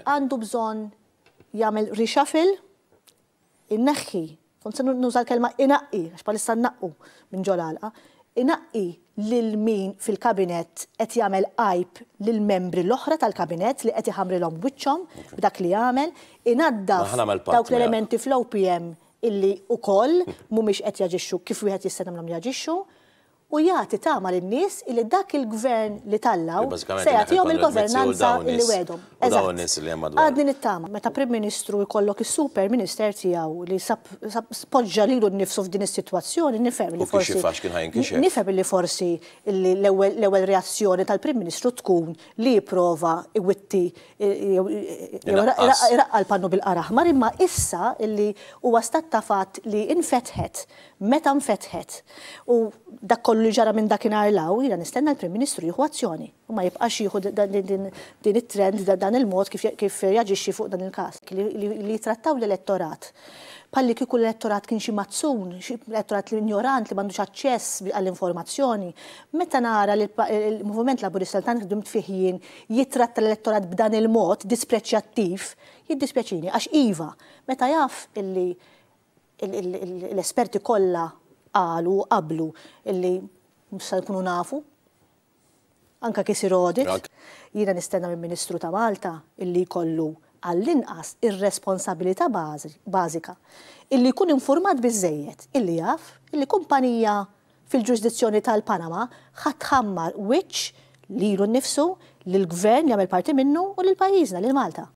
Għandu bżonn jagħmel reshuffle, inneħħi, kont se nuża l-kelma inaqqi, għax bħalissa nnaqqu minn ġol-għalqa, inaqqi lil min fil-kabinett qed jagħmel għajb lill-membri l-oħra tal-kabinett li qed iħammrilhom wiċċhom b'dak li jagħmel, inaddaf dawk l-elementi fl-OPM illi wkoll mhumiex qed jaġixxu kif wieħed jistenna minnhom li jaġixxu, u jagħti tama lin-nies illi dak il-gvern li tallgħu se jagħtihom il-governanza illi wegħdhom. Eżatt. Għadni nittama. Meta Prim Ministru jkollok is-super minister tiegħu li sab poġġa lilu nnifsu f'din is-sitwazzjoni, nifhem li forsi. Nifhem li forsi l-ewwel reazzjoni tal-Prim Ministru tkun li jipprova jwitti jew iraqqa' l-pannu bil-qar aħmar, imma issa illi huwa stat ta' fatt li infetħet meta nfetħet u dak kollu li ġara minn dakinhar 'l hawn, jiena nistenna l-Prim Ministru jieħu azzjoni u ma jibqax jieħu din it-trend, dan il-mod kif jaġixxi fuq dan il-każ. Li jitrattaw l-elettorat bħalli kieku l-elettorat kien xi mazzun, xi elettorat li injorant li m'għandux aċċess għall-informazzjoni. Meta nara li l-Moviment Laburista li tant ħdimt fih jien jitratta l-elettorat b'dan il-mod dispreċjattiv, jiddispjaċini għax iva, meta jaf illi l-esperti kollha qalu u qablu illi mhux se nkunu nafu, anke kif isir audit. Jiena nistenna minn Ministru ta' Malta illi jkollu għall-inqas ir-responsabilità bażika illi jkun infurmat biżżejjed illi jaf illi kumpanija fil-ġurisdizzjoni tal-Panama ħa tħammar wiċċ lilu nnifsu, lill-Gvern li jagħmel parti minnu u lil pajjiżna, lil Malta.